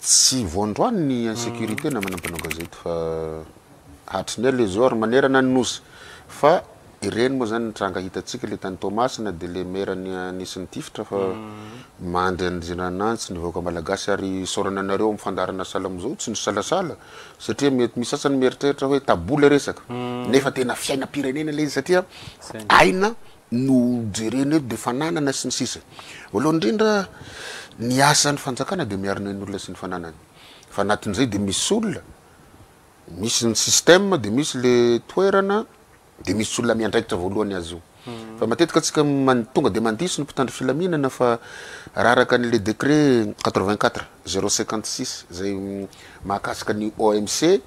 Tsy vao androany ny insécurité namana mpanao gazety fa hatry ny ela izy io ary manerana ny nosy fa ireny moa zany ny tranga hitantsika le tany Toamasina de le maire nisy nitifitra fa mandry andrinanantsy ny vahoaka malagasy ary isaorana anareo amin'ny fandaharana sahala amin'izao tsy nisalasala satria mety misy sasany mieritreritra hoe tabou le resaka nefa tena fiainam-pirenena le izy satria aina no jerena eto de fananana sy ny sisa. Voalohany indrindra ny asan'ny fanjakana de miaro ny ain'olona sy ny fananany fa anatin'izay de misy olona, misy ny système de misy le toerana de misy olona miandraikitra voalohany azy io. Fa matetika antsika tonga de mandiso ny mpitandro filaminana fa raha araka an'le décret 84 056 zay mahakasika ny OMC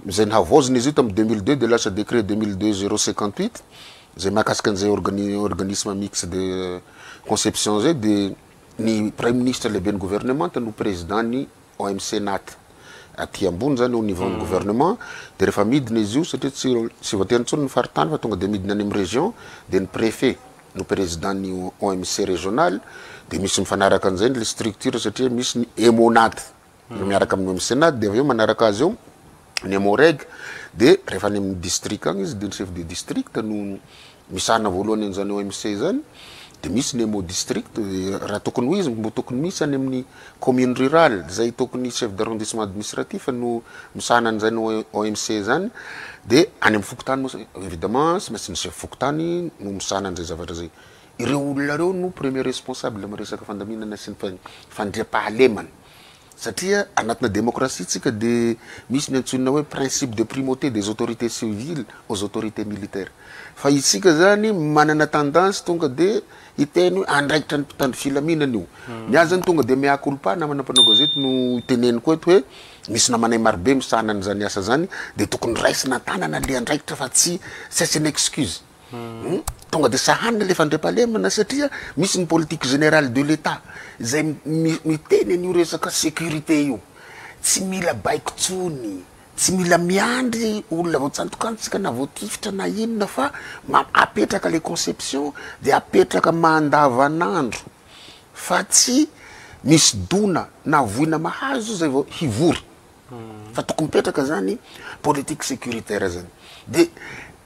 izay nihavaozina izy io tamin'ny 2002 de lasa décret 2002 058 Izay mahakasika an'izay organisme mixte de conception izay dia ny praiminisitra lehiben'ny gouvernemanta no président ny OMC Nat aty ambony zany au niveau ny gouvernement dia rehefa midina izy io satria tsy tsy voatery intsony ny faritany fa tonga dia midina any amin'ny région dia ny préfet no président ny OMC régional dia misy mifanaraka an'izay ny le structure satria misy ny Emonat miaraka amin'ny OMC Nat dia avy eo manaraka azy eo ny Emmo-Reg dia rehefa any amin'ny district agny izy dia ny chef de district no misahana voalohany an'izany OMC izany dia misy ny Emmo district raha tokony ho izy mbo tokony misy any amin'ny commune rurale zay tokony chef d'arrondissement administratif no misahana an'izany OMC zany dia any amin'ny fokontany moa évidemment tsy maintsy ny chef fokontany no misahana an'izay zavatra zay. Ireo olona ireo no premier responsable amin'ny resaka fandaminana sy ny fandriampahalemana. Satria anatina demokrasia tsika de misy ny antsoina hoe principe de primauté des autorités civiles aux autorités militaires. Fa isika zany manana tendance tonga de hiteny hoe andraikitra ny mpitandro filaminana io. Ny ahy zany tonga de mea culpa namana mpanao gazety no teneniko eto hoe misy namanay marobe misahana an'izany asa zany de tokony raisina an-tanana le andraikitra fa tsy tsy asiana excuse. Tonga dia sahanina ilay fandriampahalemana satria misy ny politique générale de l'Etat izay miteny an'io resaka sécurité io. Tsy mila baiko intsony, tsy mila miandry olona voatsantokantsika na voatifitra na inona fa apetraka ilay conception dia apetraka mandavanandro fa tsy misy dona na voina mahazo izay vao hivory. Fa tokony mipetraka zany politique sécuritaire zany. De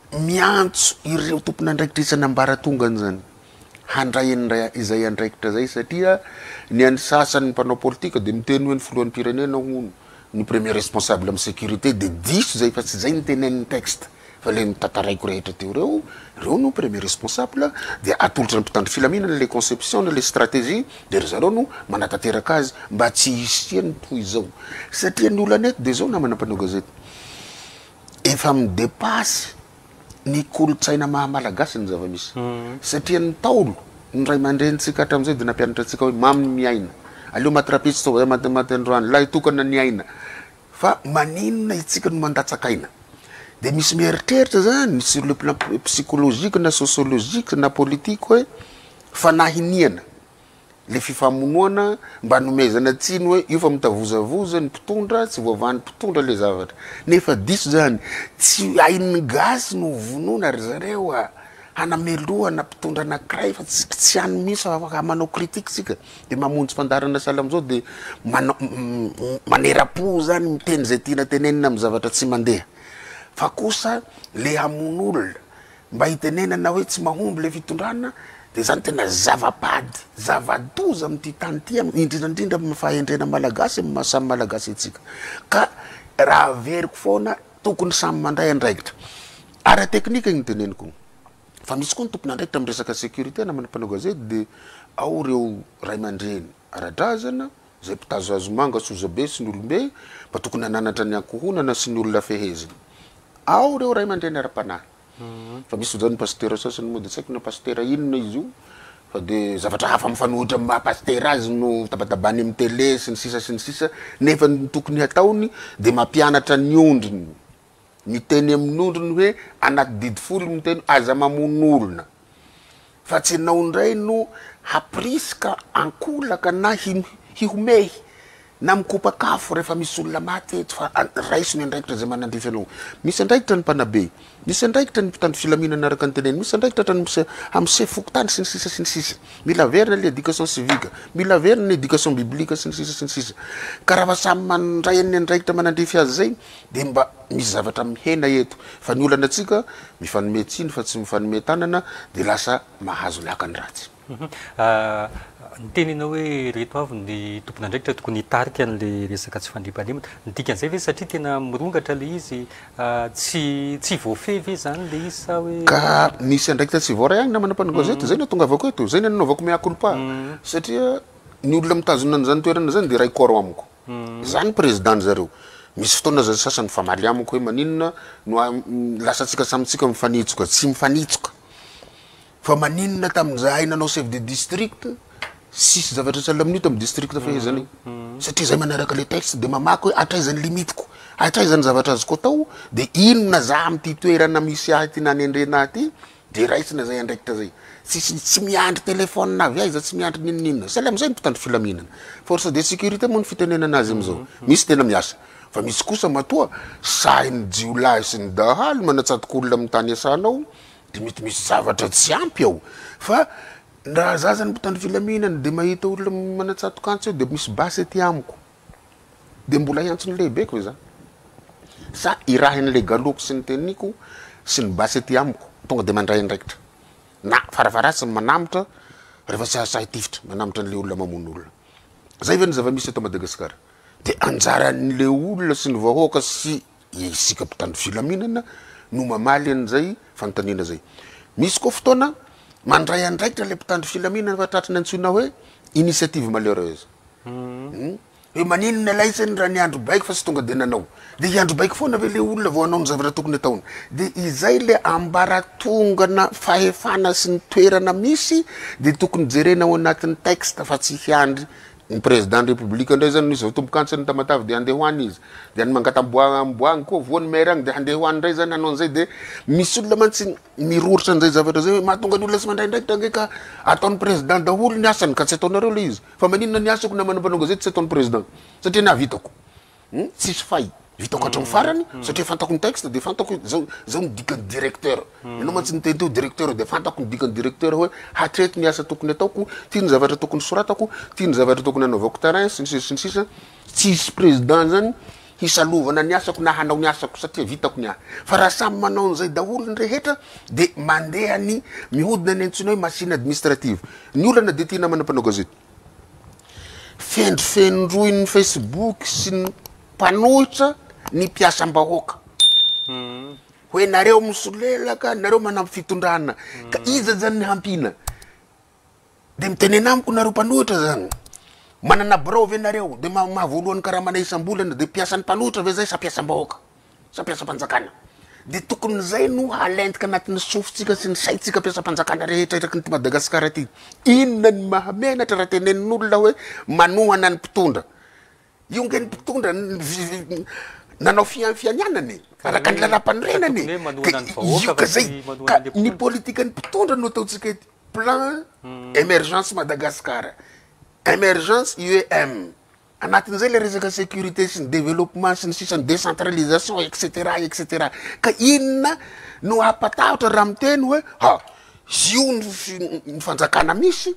miantso ireo tompon'andraikitra isan'ambaratongany zany handray an'izay izay andraikitra zay satria ny an'ny sasany mpanao politika de miteny hoe ny filohan'ny-pirenena hono ny premier responsable amin'ny sécurité de diso zay fa tsy zay ny tenenin'ny texte fa le notantaraiko rehetra teo reo, reo no premier responsable de atolotra ny mpitandro filaminana le conception na le stratégie de ry zareo no manatanteraka azy mba tsy hisian'ny toy izao satria ny olana eto de zao namana mpanao gazety efa mi-depasse ny kolontsaina maha malagasy ny zava-misy satria ny Ntaolo ny ray aman-drenintsika hatramin'izay de nampianatra antsika hoe mamy ny miaina aleo maty rahampitso toa maty maty androany lahy tokana ny aina Fa maninona itsika no mandatsaka aina? De misy mieritreritra zany sur le plan psychologique na sociologique na politique hoe fanahiniana le fifamonoana mba hanomezana tsiny hoe io fa mitavozavoza ny mpitondra, tsy voavahan'ny mpitondra le zavatra. Nefa diso zany, tsy hain'ny gasy no vonoina ry zareo a! Hanamelohana mpitondra anakiray fa tsy tsy any mihitsy fa afaka manao critique tsika. De mamonjy fandaharana sahala amizao de manao manera-po zany miteny zay tiana tenenina amy zavatra tsy mandeha. Fa kosa le hamono olona mba hitenenana hoe tsy mahomby le fitondrana de zany tena zava-pady, zava-doza amty tany ty indrindra indrindra amy fahendrena malagasy amy maha samy malagasy antsika. Ka raha averiko foana tokony samy mandray andraikitra. Ara-teknika igny teneniko igny. Fa misy koa ny tompon'andraikitra amin'ny resaka sécurité namana mpanao gazety dia ao ireo ray aman-dreny ara-drazana izay mpitazo hazomanga sozabe sy ny olombe mba tokony hananatra ny ankohonana sy ny olona feheziny. Ao ireo ray aman-dreny ara-panahy. Fa misy ohatran'ny pasitera sasany moa dia tsy haiko na pasitera inona izy io fa dia zavatra hafa mifanohitra amin'ny maha pasitera azy no tabatabany amin'ny télé sy ny sisa sy ny sisa nefa ny tokony hataony dia mampianatra ny ondriny. Miteny amin'ondriny hoe anaty didy folo miteny aza mamono olona fa tsy enao indray no hampirisika ankolaka na hihomehy. Na mikopak'afo rehefa misy olona maty eto fa raiso ny andraikitra izay manandrify anao. Misy andraikitra ny mpanabe, misy andraikitra ny mpitandro filaminana araka ny teneniny, misy andraikitra hatrany amin'ny sefo fokontany sy ny sisa sy ny sisa. Mila averina le éducation civique, mila averina ny éducation biblique sy ny sisa sy ny sisa. Ka raha samy mandray ny andraikitra manandrify azy izay dia mba misy zavatra mihena eto. Fa ny olana antsika mifanome tsiny fa tsy mifanome tanana dia lasa mahazo laka ny ratsy. Niteny ianao hoe ireto avy ny tompon'andraikitra tokony hitarika an'ilay resaka tsy fandriampahalemana. Ny dikan'izay ve satria tena mirongatra ilay izy, tsy tsy voafehy ve izany ilay izy sa hoe. Ka misy andraikitra tsy voaray agny namana mpanao gazety, zay no ahatongavako eto, zay no nanaovako mea culpa, satria ny olona mitazona an'izany toerana zany de iray corps amiko, za ny président zareo, misy fotoana aza ny sasany mifamaly amiko hoe maninona no lasa tsika samy tsika mifanitsoka, tsy mifanitsoka. Fa maninona tamin'izahay nanao chef de district tsisy zavatra sahala amin'io tamin'ny district fehezana io? Satria zahay manaraka le texte de mamaky hoe hatraiza ny limite-ko, hatraiza ny zavatra azoko atao, de inona za amin'ity toerana misy ahy ty nanendrena ahy ty, de raisina zay andraikitra zay. Tsisy, tsy miandry téléphone avy aiza, tsy miandry n'inon'inona. Sahala amin'izay ny mpitandro filaminana. Force de sécurité moa ny fitenenana azy amin'izao. Misy tena miasa. Fa misy kosa matoa sahin'ny jiolahy sy ny dahalo manatsatok'olona amin'ny tany iasanao, de mety misy zavatra tsy ampy ao fa raha za zany mpitandro filaminana de mahita olona manatsatoka antsy eo de misy basy aty amiko de mbola hiantso ny lehibeko ve za sa irahin'le galoko sy ny teniko sy ny basy aty amiko tonga de mandray andraikitra na farafaharatsiny manambotra rehefa tsy ahasahy tifitra manambotra an'le olona mamono olona zay ve ny zava-misy eto Madagasikara de anjaran'le olona sy ny vahoaka sy Isika mpitandro filaminana no mamaly an'izay fanontaniana izay. Misy koa fotoana mandray andraikitra ilay mpitandro filaminana fa tratry ny antsoina hoe initiative malheureuse. Hoe maninona ilay isany raha niandry baiko fa tsy tonga dia nanao. Dia hiandry baiko foana ve ilay olona vao hanao ny zavatra tokony hataony? Dia izay ilay ambaratongana fahefana sy ny toerana misy dia tokony jerena ao anatin'ny texte fa tsy hiandry Ny président ny république ndray zany misy voatomboka-antsy any Tamatave de handeha ho any izy, de any Mangatamboa-amboa agny koa voa ny maire agny de handeha ho any ndray zany hanao an'izay de misy olona mantsy miroritra an'izay zavatra zay hoe mahatonga ny olona tsy mandray andraikitra ange ka ataon'ny président daholo ny asany ka tsy ataonareo le izy fa maninona ny asako namana mpanao gazety tsy ataon'ny président satria nahavitako. Hum tsisy fay. Vitako hatramin'ny farany satria fantako ny texte de fantako hoe zao zao ny dikan'ny directeur. Ianao mantsy niteny teo directeur de fantako ny dikan'ny directeur hoe hatreto ny asa tokony ataoko, ty ny zavatra tokony soratako, ty ny zavatra tokony hanaovako terrain sy ny sisa sy ny sisa. Tsisy président zany hisalovana ny asako na hanao ny asako satria vitako ny ahy. Fa raha samy manao an'izay daholo ny rehetra de mandeha ny mihodina ny antsoina hoe machine administrative. Ny olana de ty namana mpanao gazety. Fendrofendroin'ny Facebook sy ny mpanohitra ny mpiasam-bahoaka. Hoe nareo misolelaka, nareo manampy fitondrana. Ka iza zany ny hampiana? De mitenena amiko nareo mpanohitra zany. Manana birao ve nareo? De maha voalohany karamanay isam-bolana, de mpiasan'ny mpanohitra ve zay sa mpiasam-bahoaka? Sa mpiasam-panjakana? Dia tokony izay no halentika anatin'ny sofintsika sy ny saintsika mpiasam-panjakana rehetra eraky ny Madagasikara ity. Inona ny mahamenatra raha tenenin'olona hoe manohana ny mpitondra? Io nge ny mpitondra nanao fianianana e, araka ny lalàmpanorenana e. Ka io ka zay, ka ny politikan'ny mpitondra no ataontsika eto, plan émergence Madagascar, émergence UEM. Anatin'izay ilay resaka sécurité sy ny développement sy ny sisa ny décentralisation etc etc. Ka inona no hampatahotra raha miteny hoe ha io ny ny fanjakana misy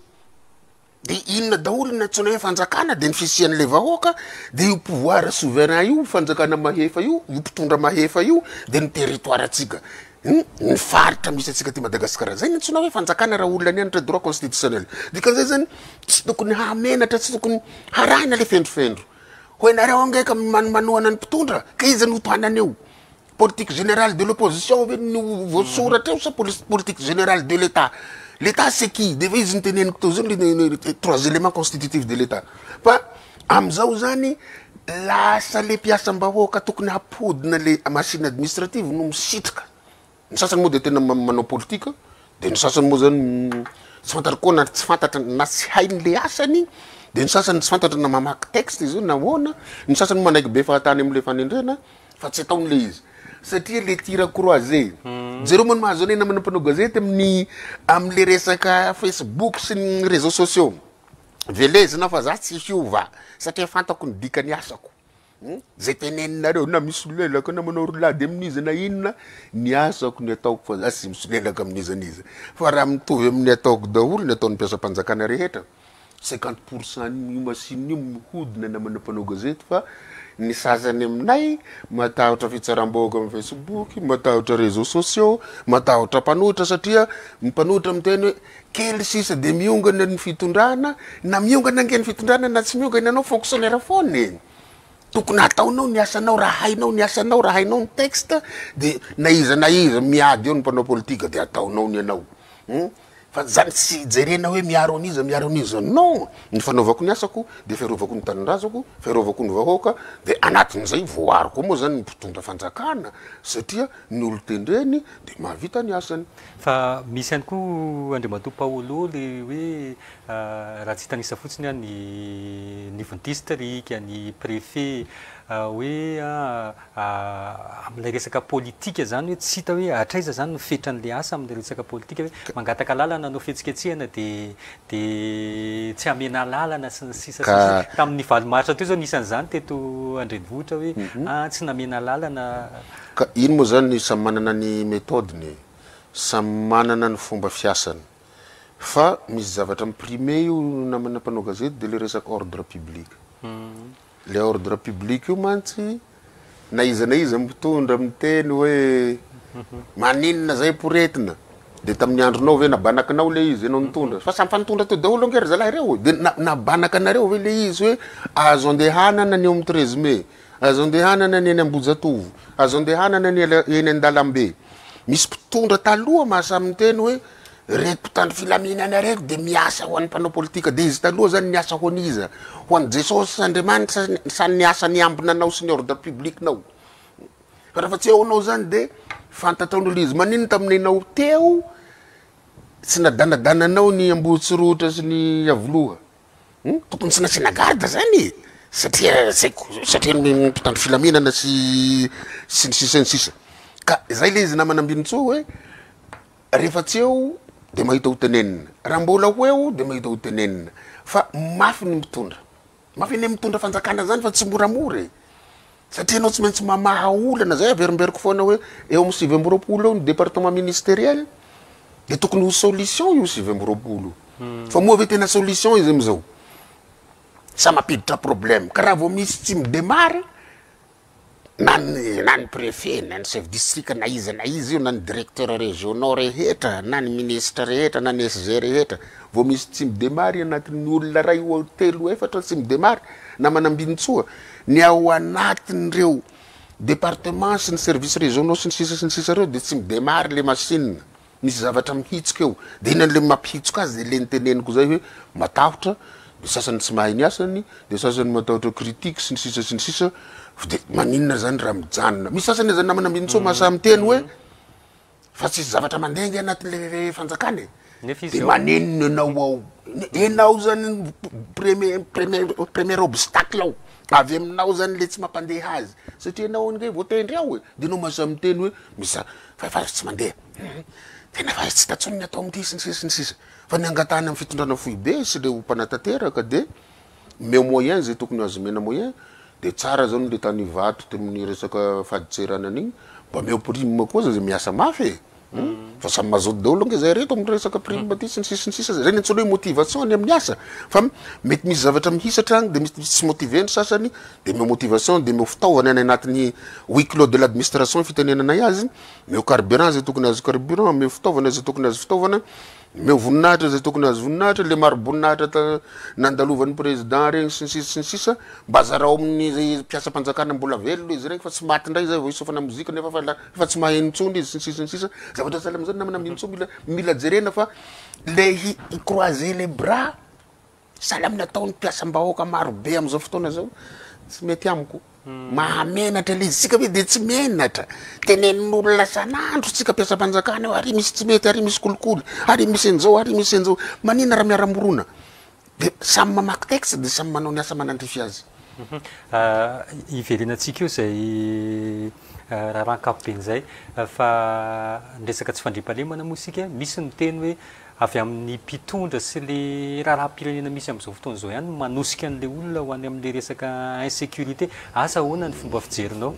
de inona daholo ny antsoina hoe fanjakana de ny fisian'ilay vahoaka de io pouvoir souverain io fanjakana mahefa io, io mpitondra mahefa io de ny territoire antsika. Ny faritra misy antsika aty Madagasikara. Zay ny antsoina hoe fanjakana raha olona nianatra droit constitutionnel. Dikan'izay zany tsy tokony hahamenatra, tsy tokony harahina le fendrofendro. Hoe nareo ange ka manohana ny mpitondra, ka iza no tohanana eo? Politique générale de l'opposition ve no voasoratra eo sa politique générale de l'Etat? L'Etat c'est qui? De efa izy noteneniko teo zao le trois éléments constitutifs de l'Etat. Fa amizao zany lasa le mpiasam-bahoaka tokony hampodina le machine administrative no misitrika. Ny sasany moa de tena manao politika, de ny sasany moa zany tsy fantatra koa na tsy fantatra na tsy hainy le asany, de ny sasany tsy fantatra na mamaky texte izy io na ahoana, ny sasany manaiky be fahatany amle fanendrena fa tsy ataony le izy satria le tir croisé. Jereo moa ny mahazo anay namana mpanao gazety amin'ny amle resaka facebook sy ny réseaux sociaux. Velezina fa za tsy hiova satria fantako ny dikany asako. Zay teneninareo na misolelaka na manao roulade amin'iza na inona, ny asako ny ataoko fa za tsy misolelaka amin'iza n'iza. Fa raha mitovy amin'ny ataoko daholo ny ataon'ny mpiasam-panjakana rehetra, 50% io machine io mihodina namana mpanao gazety fa ny sasany aminay matahotra fitsaram-bahoaka amin'ny Facebook, matahotra réseaux sociaux, matahotra mpanohitra satria ny mpanohitra miteny hoe kely sisa de miongana ny fitondrana, na miongana ange ny fitondrana na tsy miongana ianao fonctionnaire foana e. Tokony hataonao ny asanao raha hainao ny asanao, raha hainao ny texte de na iza na iza miady eo ny mpanao politika de ataonao ny anao. Fa zany tsy jerena hoe miaro an'iza miaro an'iza, non, ny fanaovako ny asako de fiarovako ny tanindrazako, fiarovako ny vahoaka, de anatin'izay voaaro koa moa zany ny mpitondra fanjakana satria ny olon-tendreny de mahavita ny asany. Fa misy ihany koa Andriamatoa Paolo le hoe raha tsy hitanisa fotsiny aho ny nivon'ny distrika, ny préfet, hoe amin'ilay resaka politika izany hoe tsy hita hoe hatraiza izany no fetran'ilay asa amin'ilay resaka politika hoe mangataka lalana hanao fihetsiketsehana dia dia tsy hamena lalana sy ny sisa sy ny sisa. Tamin'ny 8 marsa teo izao nisy an'izany teto an-drenivohitra hoe ah tsy namena lalana. Ka iny moa izany samy manana ny méthode-ny e, samy manana ny fomba fiasany. Fa misy zavatra mi-primer io namana mpanao gazety dia ilay resaka ordre public. Le ordre public io mantsy na iza na iza mitondra miteny hoe maninona zay poretina de tamin'ny andronao ve nabanakinao le izy enao nitondra fa samy fa nitondra teo daholo ange ry zalahy reo de nabanaka anareo ve le izy hoe azo andehanana ny eo amin'ny 13 mai, azo andehanana ny eny Ambohijatovo, azo andehanana ny eny an-dalambe. Misy mpitondra taloha mahasahy miteny hoe Reto mpitandro filaminana reto de miasa ho an'ny mpanao politika, de izy taloha zany niasa ho an'iza? Ho an'i Jesosy sy Andriamanitra sa niasa niambina anao sy ny ordre public-nao? Fa rehefa tsy eo anao zany de fantatrao ny izy. Maninona tamin'ny enao teo tsy nadanadananao ny Ambohitsirohitra sy ny Iavoloha? Tokony tsy nasiana garde zany e! Satria tsy haiko, satria ny mpitandro filaminana sy sy ny sisa sy ny sisa. Ka zay le izy namana Ambinintsoa hoe Rehefa tsy eo dia mahita ho tenenina, raha mbola ho eo dia mahita ho tenenina, fa mafy ny mitondra, mafy anie mitondra fanjakana zany fa tsy moramora e, satria ianao tsy maintsy mamaha olana, zay averimberiko foana hoe eo amin'ny 29 eo ny département ministériel dia tokony ho solution io 29 io, fa moa ve tena solution izy amizao, sa mampiditra problème, ka raha vao misy tsy mi-demarre na ny na ny préfet na ny chef district na iza na iza io na ny directeur régionaux rehetra na ny ministre rehetra na ny SG rehetra vao misy tsy mi-demarre anatin'ny olona ray roa telo efatra tsy mi-demarre na manambintsoa ny ao anatin'ireo département sy ny services régionaux sy ny sisa sy ny sisa reo de tsy mi-demarre le machine. Misy zavatra mihitsoka eo, de inona le mampihitsoka azy de le niteneniko zay hoe matahotra, de sasany tsy mahay ny asany, de sasany matahotra critique sy ny sisa sy ny sisa, fa de maninona zany raha mijanona, misy sasany aza namana Ambinintsoa mahasahy miteny hoe fa tsisy zavatra mandeha ange anatin'le fanjakana e, Nefa izy de ao. maninona enao ao, enao zany premier premier premier obstacle ao, avy aminao zany le tsy mampandeha azy, satria enao ange voatendry ao e, de enao mahasahy miteny hoe misy fa efa tsy mandeha, tena efa tsy hita intsony ny atao amin'ity sy ny sisa sy ny sisa, fa ny angatahana amin'ny fitondrana foibe sy ireo mpanatanteraka de omeo moyen zay tokony azo omena moyen, de tsara zao ny le tany Ivato tamin'ny resaka fadintseranana iny, mba omeo prime koa zay miasa mafy e, fa samy mazoto daholo ange zay reto amin'ny resaka prime ty sy ny sisa sy ny sisa, zay ny antsoina hoe motivation any amin'ny asa, fa mety misy zavatra mihisatra agny de misy tsy motivé ny sasany, de omeo motivation de omeo fitaovana any anatin'ny huis clos de l'administration fitenenanay azy, omeo carburant zay tokony azo carburant, omeo fitaovana zay tokony azo fitaovana, omeo voninahitra zay tokony azo voninahitra, le mari-boninahitra ta- nandalovan'ny président regny sy ny sisa sy ny sisa, mba zarao amin'ny zay mpiasam-panjakana mbola velona izy regny fa tsy maty ndray zay vao hisofana mozika nefa fa la- fa tsy maheno intsony izy sy ny sisa sy ny sisa, zavatra sahala am'zany namana Ambinintsoa mila mila jerena fa le hi- hi-croiser les bras Sahala amin'ny ataon'ny mpiasam-bahoaka maro be amin'izao fotoana izao, tsy mety amiko. Mahamenatra ilay izy. Isika ve dia tsy menatra? Tenenin'olona isan'andro isika mpiasam-panjakana eo, ary misy tsy mety, ary misy kolikoly, ary misy an'izao, ary misy an'izao. Maninona raha miara-mirona? Dia samy mamaky texte dia samy manao ny asa manandrify azy. Hiverenantsika eo izay raharaha ankapobeny izay, fa ny resaka tsy fandriampahalemana moa isika, misy ny miteny hoe. avy amin'ny mpitondra sy le raharaham-pirenena misy amin'izao fotoana izao ihany no manosika an'le olona ho any amin'le resaka insécurité. Asa ahoana ny fomba fijerinao?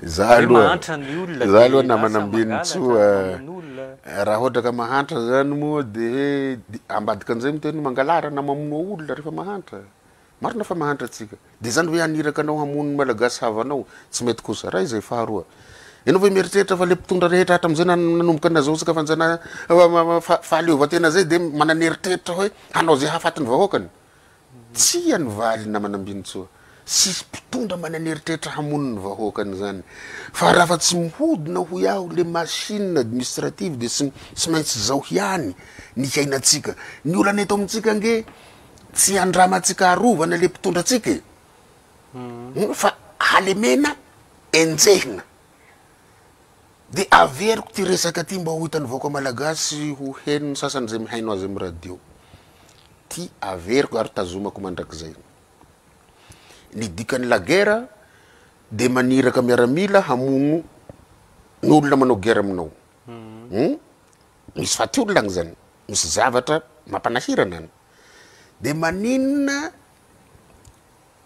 Za Hoe aloha, mahantra ny olona za aloha dia namana lasa Ambinintsoa, mangalatra, mamono olona. raha ohatra ka mahantra zany moa de hoe ambadika an'izay miteny hoe mangalara na mamono olona rehefa mahantra. Marina fa mahantra tsika. De zany ve haniraka anao hamono ny Malagasy havanao? Tsy mety kosa. Ray zay. Faharoa, ianao ve mieritreritra fa le mpitondra rehetra hatramizay nanomboka nazahoantsika fanjana fahaleovantena zay de manan'eritreritra hoe hanao zay hahafaty ny vahoakany? Tsia ny valiny namana Ambinintsoa. Tsisy mpitondra manan'eritreritra hamono ny vahoakany zany. Fa raha fa tsy mihodina hoy aho le machine administrative de tsy tsy maintsy zao ihany ny hiainantsika. Ny olana eto amintsika ange tsy andramantsika arovana le mpitondra antsika e. Fa halemena enjehina. De averiko ty resaka ty mba ho hitan'ny vahoaka malagasy ho henon'ny sasany zay mihaino azy amin'ny radio. Ty averiko ary tazomako mandrakizay. Ny dikan'ny la guerre de maniraka miaramila hamono ny olona manao guerre aminao. Misy faty olona agny zany, misy zavatra mampanahirana any. De maninona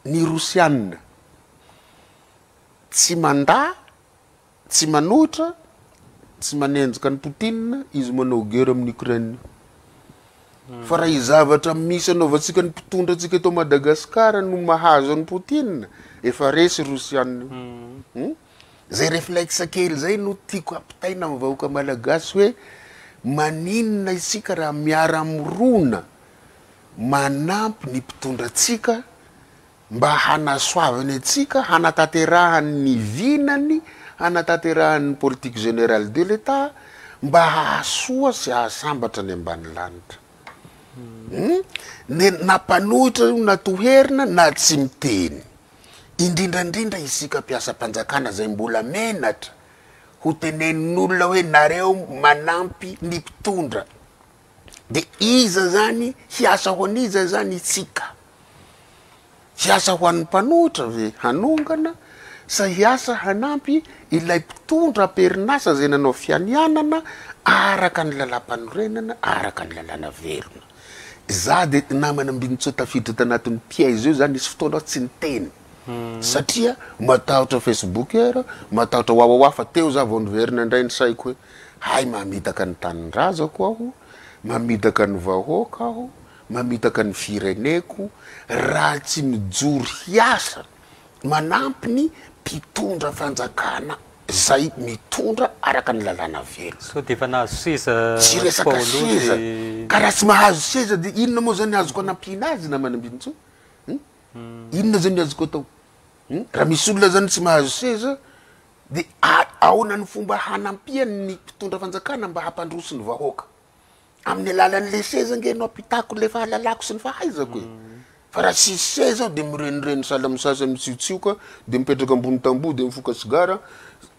ny Rosiana tsy mandà, tsy manohitra, tsy manenjika an'i Poutine, izy manao guerre amin'i Ukraine. Fa raha zavatra misy anaovantsika ny mpitondra antsika eto Madagasikara no mahazo an'i Poutine, efa resy Rosiana io. Zay reflexe kely zay no tiako ampitaina amin'ny vahoaka malagasy hoe maninona isika raha miara-mirona manampy ny mpitondra antsika mba hanasoavany antsika, hanatanterahany ny vinany, hanatanterahany ny politique générale de l'Etat mba hahasoa sy hahasambatra ny ambanilanitra. Ny na mpanohitra io na toherina na tsy miteny. Indrindra indrindra isika mpiasam-panjakana izay mbola menatra ho tenenin'olona hoe nareo manampy ny mpitondra. De iza zany hiasa ho an'iza zany isika? Hiasa ho an'ny mpanohitra ve hanongana sa hiasa hanampy ilay mpitondra am-perinasa izay nanao fianianana araka ny lalàmpanorenana, araka ny lalàna velona? Za de namana Ambinintsoa tafiditra tanatin'ny piège io za nisy fotoana aho tsy niteny satria matahotra facebooker, matahotra wawawa fa teo za vao niverina indray ny saiko hoe hay mamitaka ny tanindrazako aho, mamitaka ny vahoaka aho, mamitaka ny fireneko raha tsy mijoro hiasa manampy ny mpitondra fanjakana zay mitondra araka ny lalàna velona. Sao dia efa nahazo seza Tsy resaka Paolo seza, dia. ka raha tsy mahazo seza dia inona moa zany azoko anampiana azy namana Ambinintsoa? Hum? Inona zany azoko atao? Hum? Raha misy olona zany tsy mahazo seza dia ahoana ny fomba hanampiany ny mpitondra fanjakana mba hampandroso ny vahoaka? Amin'ny alalan'le seza ange no ampitako le fahalalako sy ny fahaizako e. Fa raha tsisy seza aho de mirenireny sahala amin'ny sasany mitsiotsioka, de mipetraka ambony tamboho de mifoka sigara,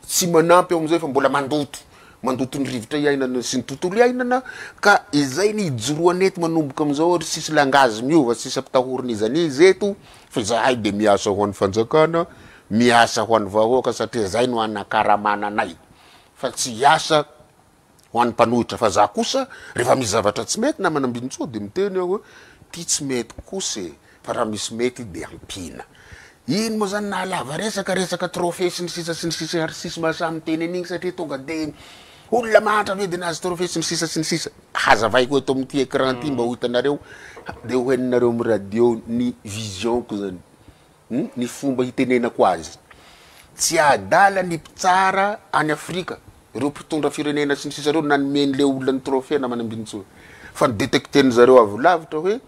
tsy manampy aho amizay fa mbola mandoto, mandoto ny rivotra iainana sy ny tontolo iainana, ka izay ny ijoroana eto manomboka amizao ary tsisy langazy miova, tsisy ampitahorina iza n'iza eto, fa izahay de miasa ho an'ny fanjakana, miasa ho an'ny vahoaka satria zay no anakaramana anay, fa tsy hiasa ho an'ny mpanohitra fa za kosa rehefa misy zavatra tsy mety namana Ambinintsoa de miteny aho hoe ty tsy mety kosa e fa raha misy mety de ampiana. Iny moa zany nahalava resaka resaka trophée sy ny sisa sy ny sisa ary tsisy mahasahy miteny an'igny satria tonga de olona mahantra ve de nahazo trophée sy ny sisa sy ny sisa. Hazavaiko eto amin'ity écran ty mba ho hitanareo de ho henonareo amin'ny radio ny vision-ko zany. Hum, ny fomba hitenenako azy. Tsy adala ny mpitsara any Afrika, ireo mpitondra firenena sy ny sisa ireo nanome an'ilay olona ny trophée namana Ambinintsoa. Fa ni-detecter-ny zareo avy lavitra hoe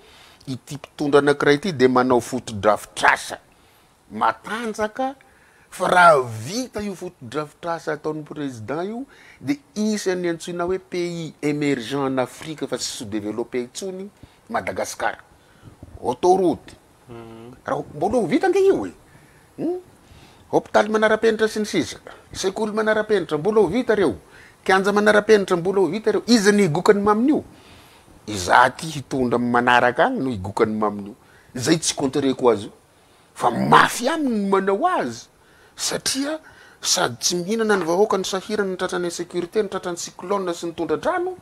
ity mpitondra anankiray ity dia manao fotodrafitrasa matanjaka fa raha vita io fotodrafitrasa ataon'ny président io dia isan'ny antsoina hoe pays émergent en Afrique fa tsy sous-développé intsony Madagascar. Autoroute, Raha mbola ho vita ange io e! Hum! Hopitaly manara-penitra sy ny sisa, sekoly manara-penitra mbola ho vita reo, kianja manara-penitra mbola ho vita reo, iza no higoka ny mamin'io? Izaho aty hitondra amin'ny manaraka agny no higoka ny mamin'io, izay tsy contre-ko azy io, fa mafy aminy ny manao azy satria sady tsy mihinana ny vahoaka no sahirana ny tratran'ny insécurité, ny tratran'ny cyclone sy ny tondra-drano.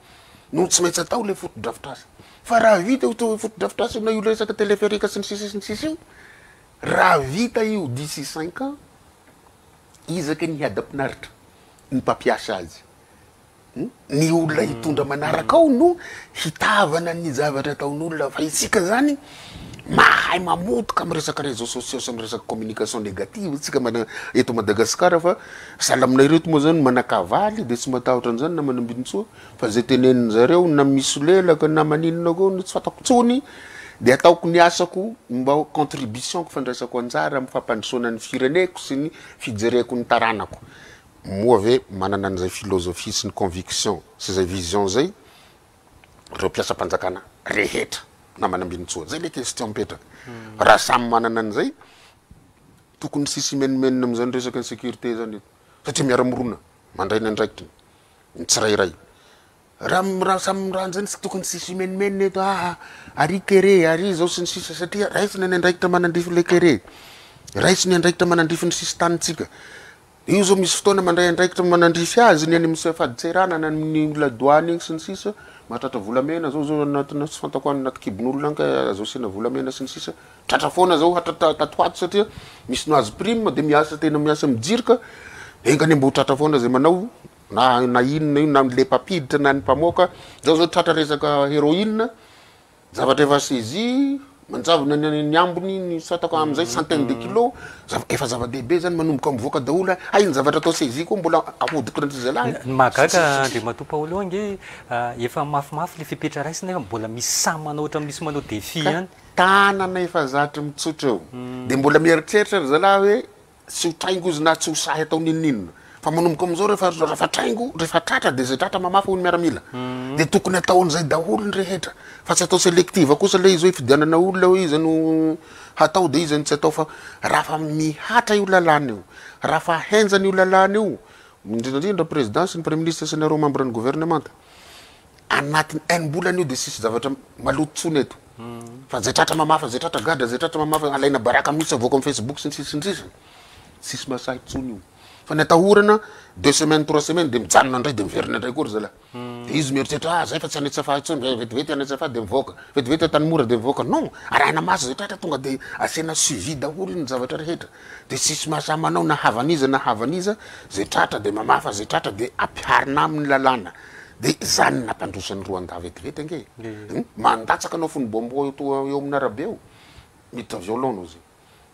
no tsy maintsy atao le fotodrafitrasa. Fa raha vita io fotodrafitrasa io na io resaka téléphérique sy ny sisa sy ny sisa io, raha vita io d'ici 5 ans, iza ke ny hiadam-pinaritra? Ny mpampiasa azy. Ny olona hitondra manaraka ao no hitavana ny zavatra ataon'olona. Fa isika zany mahay mamotika amy resaka réseaux sociaux sy amy resaka communication négative tsika mana eto Madagasikara. Fa sahala aminay reto moa zany manakavaly, de tsy matahotra an'izany na manambinintsoa, fa zay tenenin zareo na misy lelaka na maninona koa no tsy fantako tsony, de ataoko ny asako mba contribution ko, fandraisako anjara amy fampandrosoana ny fireneko sy ny fijereko ny taranako. Moa ve manana an'izay philosophie sy ny conviction sy zay vision zay reo mpiasam-panjakana rehetra na manambinintsoa? Zay le question mipetraka. Raha samy manana an'izay, tokony sisy menomenona am'zany resaka insécurité zany eto, satria miara-mirona mandray ny andraikitry ny tsirairay. Raha samy raha zany, tsy tokony sisy menomenona eto, aa ary kere ary zao sy ny sisa, satria raisina ny andraikitra manandrify le kere, raisy ny andraikitra manandrify ny sisy tanintsika io zao. Misy fotoana mandray andraikitra manandrify azy ny any amin'ny fadintseranana na amin'ny ladoany igny sy ny sisa, mahatratra volamena zao anatina, tsy fantako, any anaty kibon'olona any ka azo asiana volamena sy ny sisa, tratra foana zao hatra tatoato, satria misy nahazo prime, de miasa, tena miasa mijirika engany mbo tratra foana zay manao na inona io, na le mpampiditra na ny mpamoaka zao tratra resaka héroïne, zavatra efa saisie manjavona ny ambiny ny satako amizay centaine de kilo. Efa zava-dehibe zany, manomboka mivoaka daholo hay ny zavatra atao saisie koa mbola ahodiko rantry zalahy. Ny mahagaga, Andriamatoa Paolo, ange efa mafimafy le fepetra raisina, nefa mbola misy samy manao, ohatra misy manao défi ihany. Tanana efa zatry mitsotra eo, de mbola mieritreritra ry zalahy hoe tsy ho traingo izy na tsy ho sahy atao ninoninona. Fa manomboka amizao, rehefa traingo, rehefa tratra, de zay tratra mamafa hoy ny miaramila. De tokony ataon'izay daholo ny rehetra, fa tsy atao sélective kosa le izy hoe fidianana olona hoe iza no hatao de iza no tsy atao. Fa raha fa mihatra io lalàna io, raha fa henjana io lalàna io, indrindrandrindra président sy ny premier ministre sy nareo membre ny gouvernement, anatin'ny enim-bolana io de sisy zavatra maloto tsony eto, fa zay tratra mamafa, zay tratra gadra, zay tratra mamafa, alaina baraka mihitsy, avoaka amin'ny Facebook sy ny sisa sy ny sisa, tsisy mahasahy tsony io. Fa ny atahorana, 2 semaines, 3 semaines, de mijanona indray, de miverina indray koa ry zalahy, de izy mieritreritra: ah, zay fa tsy any Antsafa intsony, vetivety any Antsafa de mivoaka, vetivety Antanimora de mivoaka. Non, arahina maso zay tratra, tonga de asiana suivi daholo ny zavatra rehetra, de tsisy mahasahy manao na havaniza na havaniza. Zay tratra de mamafa, zay tratra de ampiharina aminy lalàna. De zany nampandrosan'ny Roanda vetivety ange. Mandatsaka anao fony bonbon eo to eo amin'ny arabe eo, miditra violon anao zay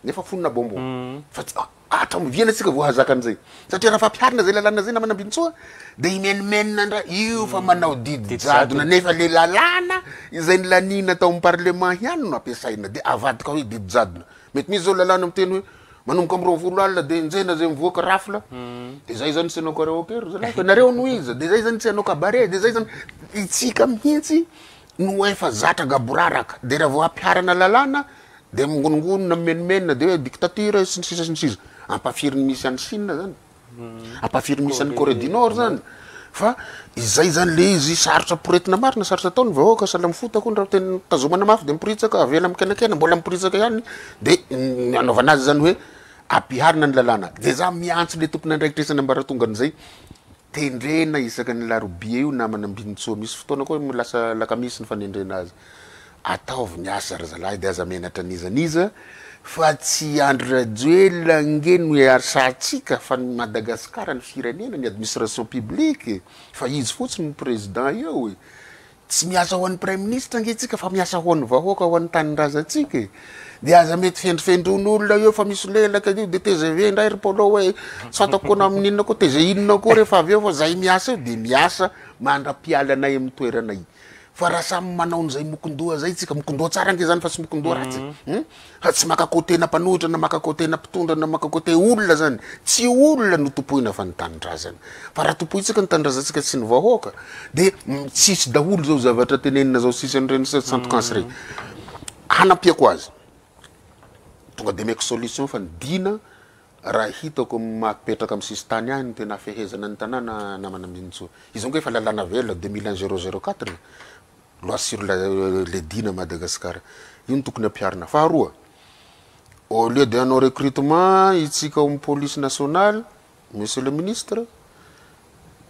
nefa fonona bonbon. Fa tsy hatramin'ny atsika vao hahazaka an'izay, satria raha fampiharina zay lalàna zay na manambintsoa, de imenimenina ndray io fa manao didy jadona, nefa le lalàna izay ny lanina atao amin'ny parlement ihany no ampiasaina, de avadika hoe didy jadona. Mety misy zao lalàna miteny hoe manomboka amy 20 alina de enjena zay mivoaka rafla, de zay zany tsy hanao karaoke ry zalahy, fa nareo no iza, de zay zany tsy hanao cabaret, de zay zany itsika mihitsy no efa zatra gaboraraka. De raha vao ampiharana lalàna de mingonongonona, mimenomenona, de hoe dictature sy ny sisa sy ny sisa. Ampafiriny misy any Chine zany, ampafiry misy any Corée du Nord zany. Fa izay zany le izy sarotra poretina marina, sarotra atao ny vahoaka sahala mifota koa. Raha tena tazomana mafy de miporitsaka, avela mikenakena mbola miporitsaka ihany. De ny anaovana azy zany hoe ampiharina ny lalàna. De za miantso le tompony andraikitra isany ambaratonga an'izay tendrena isaky ny larobia io namana ambinintsoa, misy fotoana koa lasa lakamisy ny fanendrena azy, ataovy ny asa ry zalahy, de aza menatra niza niza, fa tsy Andry Rajoelina nge no iasantsika, fa ny Madagasikara, ny firenena, ny administration publique, fa izy fotsiny no président eo e. Tsy miasa ho an'ny premier ministre nge tsika, fa miasa ho an'ny vahoaka, ho an'ny tanindrazantsika e. De aza mety fendrofendron'olona eo fa misy lelaka io, de TGV indray ry Polo hoe tsy fantako koa na amin'inona koa TG inona koa rehefa avy eo. Fa zay miasa eo de miasa mandra-pialanay amin'ny toeranay. Fa raha samy manao an'izay mokondoha zay tsika, mokondoha tsara ange zany fa tsy mokondoha ratsy, Fa tsy maka côté na mpanohitra na maka côté na mpitondra na maka côté olona zany. Tsy olona no tompoina fa ny tanindrazana. Fa raha tompointsika ny tanindrazantsika sy ny vahoaka, de tsisy daholo zao zavatra tenenina zao, sisy an'ireny santokansy reny. Hanampiako azy, tonga de meko solution, fa ny dina raha hitako mahapetraka amy sisintany any no tena afehezana ny tanàna namana Mbinintsoa. Izy ngo efa lalàna vela 2001 004, loi sur le dina Madagascar io no tokony ampiharina. Faharoa, au lieu de hanao recrutement itsika ao amy police nationale, monsieur le ministre,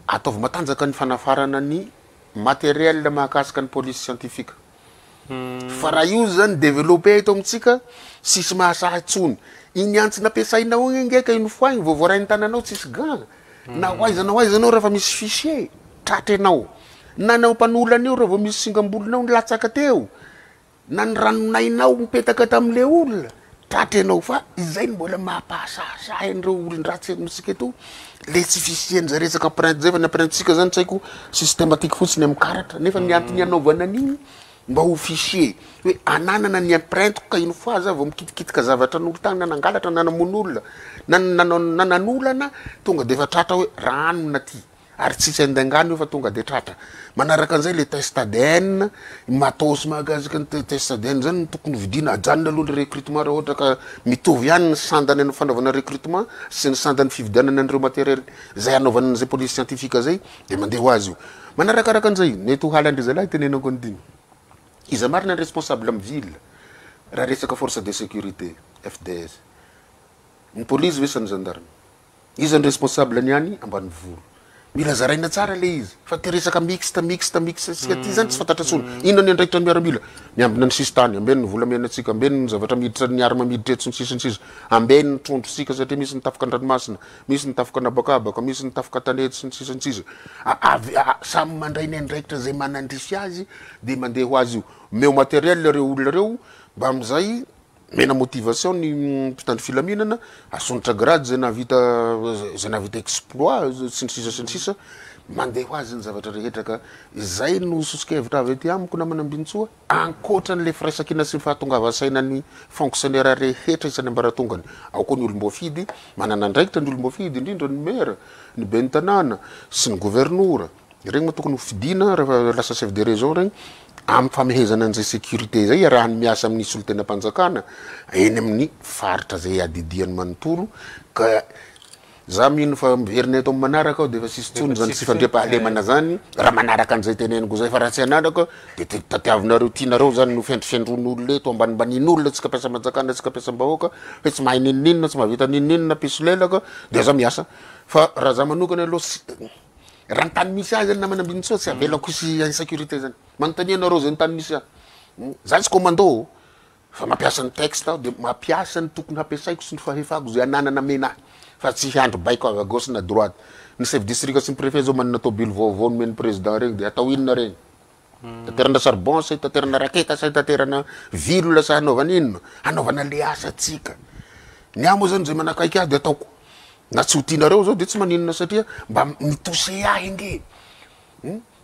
ataovy matanjaka ny fanafarana ny matériel mahakasika ny police scientifique. Fa raha io zany développé eto amintsika, tsisy mahasahy intsony. Iny antsy nampiasainao igny nge ka une fois igny vao voarain'ny tananao, tsisy gant. Na ho aiza na ho aiza anao, rehefa misy fichier, tratra ianao. Na anao mpanolana io, raha vao misy singam-bolonao nilatsaka teo, na ny ranonainao mipetaka tam'le olona, tratra ianao. Fa izay no mbola mampahasahisahy an'ireo olon-dratsy amintsika eto, le tsy fisian'zay resaka empreinte zay. Fa ny empreinte-tsika zany, tsy haiko, systématique fotsiny amy karatra, nefa ny antony anaovana an'igny mba ho fichier hoe ananana ny empreinte ka une fois za vao mikitikitika zavatra n'olo tany, na nangalatra, na namono olona, na nanao na nanolana, tonga de efa tratra hoe ranona ty, ary tsisy andangany io fa tonga de tratra. Manaraka an'izay, le test ADN, matos mahakasika ny test ADN zany no tokony vidina. Ajanona aloha le recrutement raha ohatra ka mitovy ihany ny sandany ny fanaovana recrutement sy ny sandany fividianana an'ireo matériel zay anaovana an'izay police scientifique zay, de mandeha ho azy io. Manarakaraka an'izay, mety ho halandry zalahy tenenako an'ity: iza marina ny responsable amy ville raha resaka force de sécurité, FDS, ny police ve sa ny gendarme? Iza ny responsable ny any ambanivolo? Mila zaraina tsara le izy, fa ty resaka mixte, mixte, mixte sika ty zany tsy fantatra tsony inona ny andraikitra ny miaramila miambina ny sisintany, ambeny ny volamena atsika, ambeny ny zavatra miditra, ny arme miditra eto, sy ny sisa ny sisa, ambeny ny trondrosika satria misy ny tafika an-dranomasina, misy ny tafika anabakabaka, misy ny tafika tanety, sy ny sisa ny sisa. Avy samy mandray ny andraikitra zay manandrisy azy, de mandeha ho azy io. Meo matériel reo olona reo mba amizay mena motivation ny mpitandro filaminana, asondrotra grade zay nahavita exploit, sy ny sisa sy ny sisa. Mandeha ho azy ny zavatra rehetra. Ka izay no soso-kevitra avy aty amiko, namana Ambinintsoa, ankoatra n'le firaisankina sy ny fahatongavasaina ny fonctionnaire rehetra isany ambaratongany ao koa ny olom-boafidy manana andraikitra, ny olom-boafidy indrindra ny maire, ny ben'ny tanàna sy ny governora regny moa tokony ho fidina rehefa lasa chef de région regny amy famehezana an'izay sécurité zay, iarahany miasa amin'ny solontenam-panjakana eny amin'ny faritra zay adidiany manontolo. Ka za mino fa miverina eto amy manaraka ao de efa sisy tsony zany tsy fandriampahalemana zany raha manaraka an'izay teneniko zay. Fa raha tsy anaraka de tatiavinareo tianareo zany no fiandrifendron'olona eto, ambanimbanian'olona, tsika mpiasam-panjakana, tsika mpiasam-bahoaka, hoe tsy mahay ninoninona, tsy mahavita ninoninona, pisolelaka. De za miasa fa raha za manokana aloha, raha ny tany misy azy zany, namana Ambinintsoa, tsy avelako isy insécurité zany. Manontania anareo zay ny tany misy ahy. Za tsy commando fa mampiasa ny texte aho, de mampiasa ny tokony hampiasaiko sy ny fahefako zay ananana mena ahy, fa tsy hiandry baiko avy à gauche na droite. Ny chef district sy ny préfet zao manana tobily vaovao nomen'ny président regny, de atao inona regny? Taterana charbon sa itaterana raketa sa itaterana vilo sa hanaovana inona? Hanaovana le asa atsika. Ny ahy moa zany, zay manakaiky ahy de ataoko, na tsy ho tianareo zao de tsy maninona, satria mba mitose ahy nge.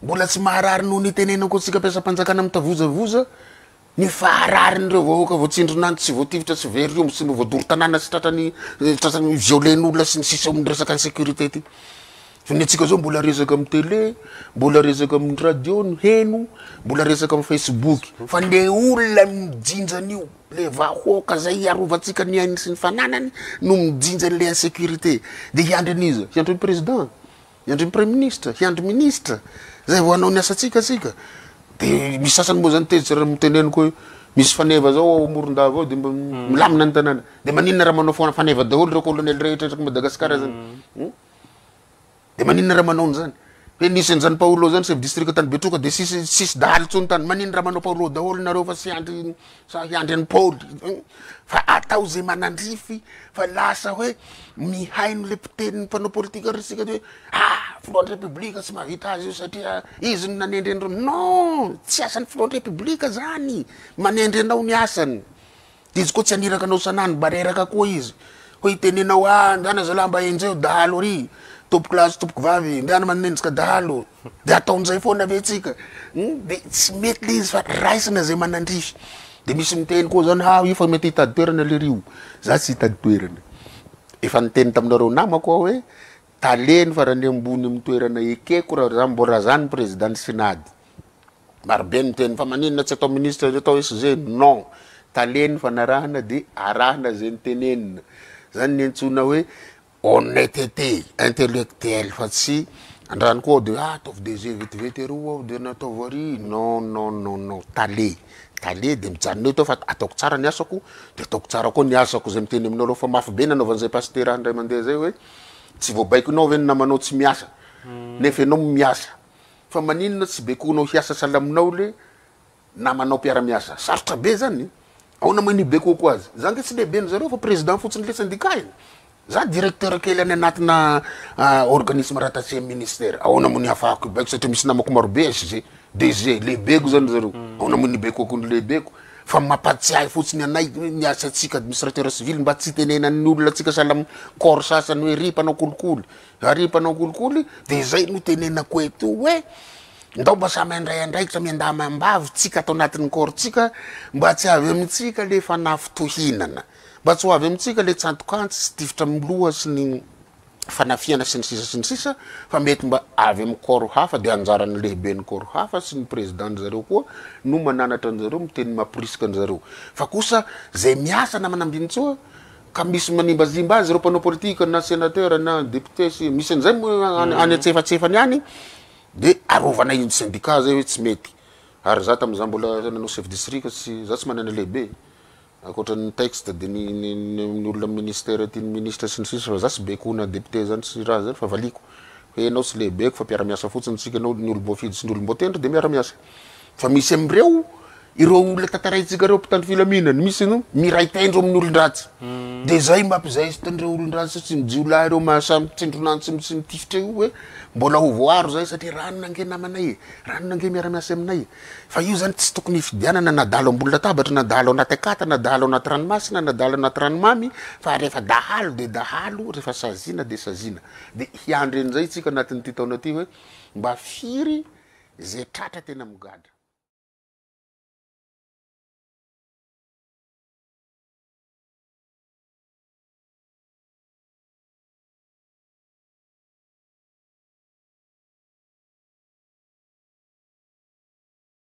Mbola tsy maharary noho ny itenenako antsika mpiasam-panjakana mitavozavoza ny fahararin'ireo vahoaka voatsindrinanty sy voatifitra sy very omby sy no voadoro tanàna sy tratrany violen'olona sy ny sisa amin'ny resaka insécurité ty. Fa ny antsika zao mbola resaka amy télé, mbola resaka amin'ny radio ny heno, mbola resaka amy Facebook, fa le olona mijinjan'io, le vahoaka zay hiarovantsika ny ainy sy ny fananany no mijinja an'le insécurité. De hiandry an'iza? Hiandry ny président, hiandry ny premier ministre, hiandry ministre zay vao hanao ny asatsika atsika? De misy sasany moa zany tezitra raha miteneniko hoe misy faneva zao ao Morondava ao, de mba milamina ny tanàna. De maninona raha manao faneva daholo reo colonel rehetra etraky Madagasikara zany? De maninona raha manao an'zany hoe nisy an'zany Paolo zany chef district tany Betroka, de sisy dahalo tsony tany? Maninona raha manao Paolo daholo nareo fa sy andry sa hiandry any Paoly? Fa atao zay manandrify, fa lasa hoe mihaino le mpiteniny mpanao politika ry sika de hoe ah, filohan'ny république tsy mahavita azy io satria izy no nanendry an'ireo. Non, tsy asan'ny filohan'ny république zany manendry anao ny asany, de izy koa tsy aniraka anao sanandro, mba reraka koa izy hoe itenenao: "Ah, ndana zalahy mba enjeo dahalo ary, tompoko lahy sy tompoko vavy, ndana manenjika dahalo." De ataon'izay foana ave tsika? De tsy mety le izy, fa raisina zay manandrify. De misy miteny koa zany ha io fa mety hitady toerana le rio. Za tsy hitady toerana, efa niteny taminareo namako aho hoe taleny farany ambony amy toerana ekeko raha za mbola zany président ny Synad. Marobe miteny fa maninona tsy atao ministre, atao SG? Non, taleny fanarahana de arahana zay nitenenina zany, ny antsoina hoe honnêteté intellectuelle, fa tsy andrany koa de ah, ataovy DG vetivety aroa aho de nataovy ary. Non, non, non, non, tale, tale de mijanona eo tao, fa ataoko tsara ny asako, de ataoko tsara koa ny asako. Zay miteny aminao aloha fa mafy be nanaovan'izay pasteur indray mandeha zay hoe tsy voabaikonao ve ny namanao tsy miasa nefa ianao miasa? Fa maninona tsy bekoinao hiasa sahala aminao le namanao mpiara-miasa? Sarotra be zany. Ahoana moa ny hibekoako azy? Za nge tsy lehiben'ny zareo fa président fotsiny le syndicat e. Za directeur kely any anatina organisme rattaché am ministère. Ahoana moa ny hahafahako hibaiko satria misy namako marobe SG, DG, lehibeko zany zareo. Ahoana moa ny hibekoako ny lehibeko? Fa mampatsiahy fotsiny anay hoe ny asantsika administrateur civil mba tsy hitenenan'ny olona antsika sahala am corps sasany hoe ry mpanao kolikoly, ry mpanao kolikoly, de zay no tenenako eto hoe ndao mba samy handray andraikitra miandahy amam-bavy tsika ato anatin'ny corps tsika mba tsy avy amintsika le fanafitohinana. Mba tsy ho avy amintsika le tsatokantsy sy tifitra amin'ny loha sy ny fanafihana sy ny sisa sy ny sisa fa mety mba avy amin'ny corps hafa de anjaran'ny lehiben'ny corps hafa sy ny président-dry zareo koa no mananatra an-jareo miteny mamporisika an-jareo fa kosa zay miasa namana Ambinintsoa ka misy manimbazimba azy ireo mpanao politika na sénateur na député sy misy an'izay moa any antsefatsefany any de arovana iny syndicat zay hoe tsy mety ary za tamin'iza mbola nanao chef district tsy za tsy manana lehibe Ankoatra ny texte de ny ny ny olona amin'ny ministère aty ny ministre sy ny sisa fa za tsy baikoina député zany sy raha zany fa valiako hoe enao tsy lehibeko fa mpiara-miasa fotsiny tsika enao ny olom-boafidy sy ny olom-boatendry de miara-miasa fa misy amin'ireo ireo olona tantaraintsika ireo mpitandro filaminana misy no miray tendro amin'ny olon-dratsy de zay mampizaista an'ireo olon-dratsy sy ny jiolahy ireo mahasahy mitsindron'antsy sy mitifitra io hoe mbola ho voaaro zay satria ranona ange namanay e ranona ange miara-miasa aminay e. Fa io zany tsy tokony hifidianana na dahalo ambony latabatra na dahalo anaty akata na dahalo anaty ranomasina na dahalo anaty ranomamy fa rehefa dahalo de dahalo, rehefa saziana de saziana. De hiandry an'izay tsika anatin'ity taona ity hoe mba firy ze tratra tena migadra.